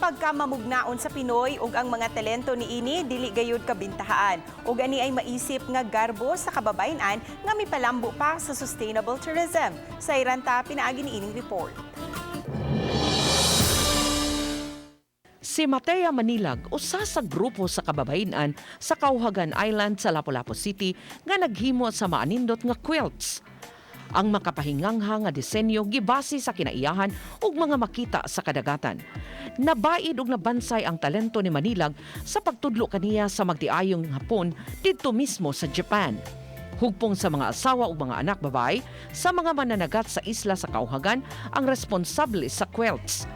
pagkamamugnaon sa Pinoy ug ang mga talento niini dili gayud kabintahaan. Ug ani ay maisip nga garbo sa kababayen-an nga mipalambo pa sa sustainable tourism. Sayran ta pinaagi niining report. Si Matea Manilag, usa sa grupo sa kababayen-an sa Caohagan Island sa Lapu-Lapu City nga naghimo sa maanindot nga quilts. Ang makapahingangha nga disenyo gibase sa kinaiyahan ug mga makita sa kadagatan. Nabaid ug nabansay ang talento ni Manilag sa pagtudlo kaniya sa magtiayong Hapon didto mismo sa Japan. Hugpong sa mga asawa ug mga anak babae sa mga mananagat sa isla sa Caohagan ang responsable sa quilts.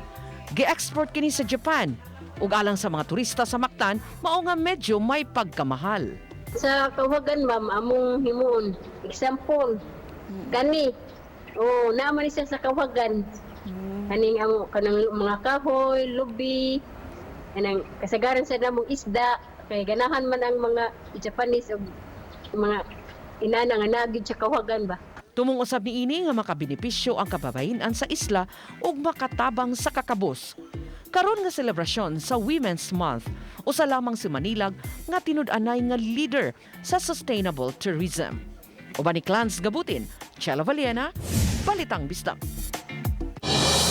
Gi-export kini sa Japan ug alang sa mga turista sa Mactan, mao nga medyo may pagkamahal. Sa Caohagan, ma'am, among himuon. Example, kani. Oh, naa man ni siya sa Caohagan. Kaning amo kanang mga kahoy, lubi, kanang kasagaran sa namong isda kay ganahan man ang mga Japanese ug mga inana nga naa gyud sa Caohagan ba. Tumong usab niini nga makabenepisyo ang kababayen-an sa isla ug makatabang sa kakabos. Karon nga selebrasyon sa Women's Month, usa lamang si Manilag nga tinud-anay nga leader sa sustainable tourism. Uban ni Clans Gabutin, Chelo Valiena, Balitang Bisdak.